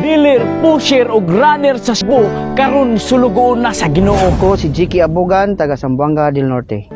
Dealer, pusher ug runner sa shabu, karon sulugoon na sa Ginoo. Ako si Jiki Abugan, taga Zamboanga del Norte.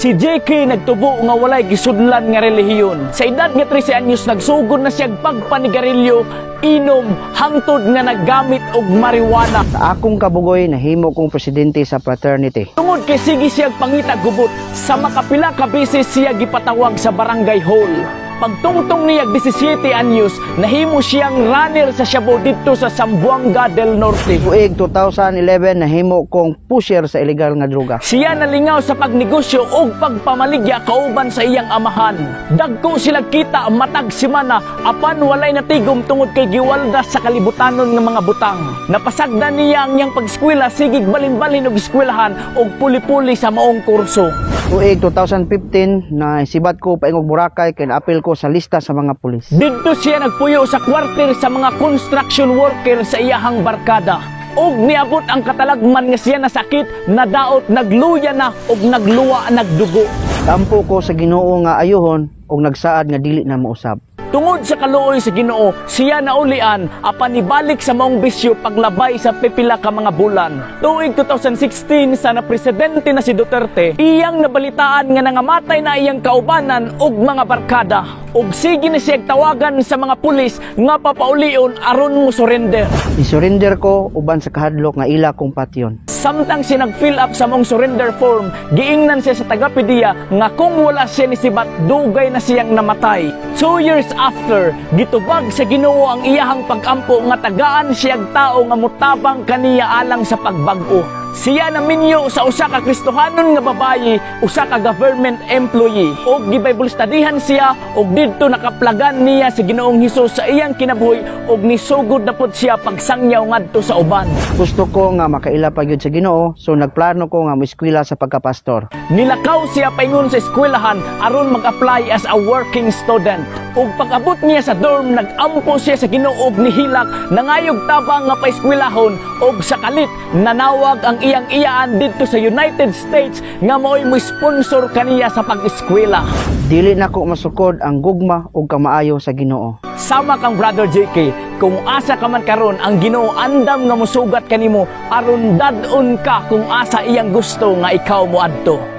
Si JK nagtubo nga walay gisudlan nga relihiyon. Sa edad nga 13 anyos, nagsugod na siya pagpanigarilyo, inom, hangtod nga naggamit og marijuana. Sa akong kabugoy, nahimo kong presidente sa fraternity. Tungod kay sige siya pangita gubot, sa makapila ka beses siya gipatawag sa barangay hall. Pagtungtong niya 17 anyos, nahimo siyang runner sa shabu didto sa Zamboanga del Norte. Tuig 2011, nahimo kong pusher sa illegal nga droga. Siya nalingaw sa pagnegosyo ug pagpamaligya kauban sa iyang amahan. Dagko sila kita matag semana, apan walay natigom tungod kay giwaldas sa kalibutanon nga mga butang. Napasagdan niya ang iyang pag-eskwela, sigig balin-balin og eskwelahan ug puli-puli sa maong kurso. Tuig 2015, na sibat ko paingog Boracay kay naapil ko sa lista sa mga pulis. Didto siya nagpuyo sa kwarter sa mga construction worker sa iyahang barkada. Og niabot ang katalagman nga siya nasakit, nadaot, nagluya na ug nagluwa nagdugo. Kampo ko sa Ginoo nga ayuhon ug nagsaad nga dili na mausab. Tungod sa kaluoy sa Ginoo, siya naulian apan nibalik sa maong bisyo paglabay sa pipila ka mga bulan. Tuig 2016, sa na presidente na si Duterte, iyang nabalitaan nga nangamatay na iyang kaubanan ug mga barkada. Ug sige na siya tawagan sa mga pulis nga papaulion aron mo surrender. I-surrender ko uban sa kahadlok nga ila kong patyon. Samtang siya nag-fill up sa maong surrender form, giingnan siya sa taga-PDEA nga kung wala siya ni sibat, dugay na siyang namatay. 2 years after, gitubag sa Ginoo ang iyahang pag-ampo nga tagaan siyang tao nga mutabang kaniya alang sa pagbag-o. Siya naminyo sa usa ka Kristohanon nga babayi, usa ka government employee. Og gi-Bible studyhan siya og didto nakaplagan niya si Ginoong Hesus sa iyang kinabuhi og nisugod na pud siya pagsangyaw ngadto sa uban. Gusto ko nga makaila pa gyud sa Ginoo, so nagplano ko nga moeskwela sa pagkapastor. Nilakaw siya paingon sa eskwelahan aron mag-apply as a working student. Ug pag-abot niya sa dorm, nag-ampo siya sa Ginoo og nihilak, nangayog tabang nga paeskwelahon, ug sa kalit nanawag ang iyang iyaan didto sa United States nga maoy mo sponsor kaniya sa pag-eskwela. Dili nako masukod ang gugma ug kamaayo sa Ginoo. Sama kang Brother JK, kung asa ka man karon, ang Ginoo andam nga musugat kanimo aron dad-on ka kung asa iyang gusto nga ikaw moadto.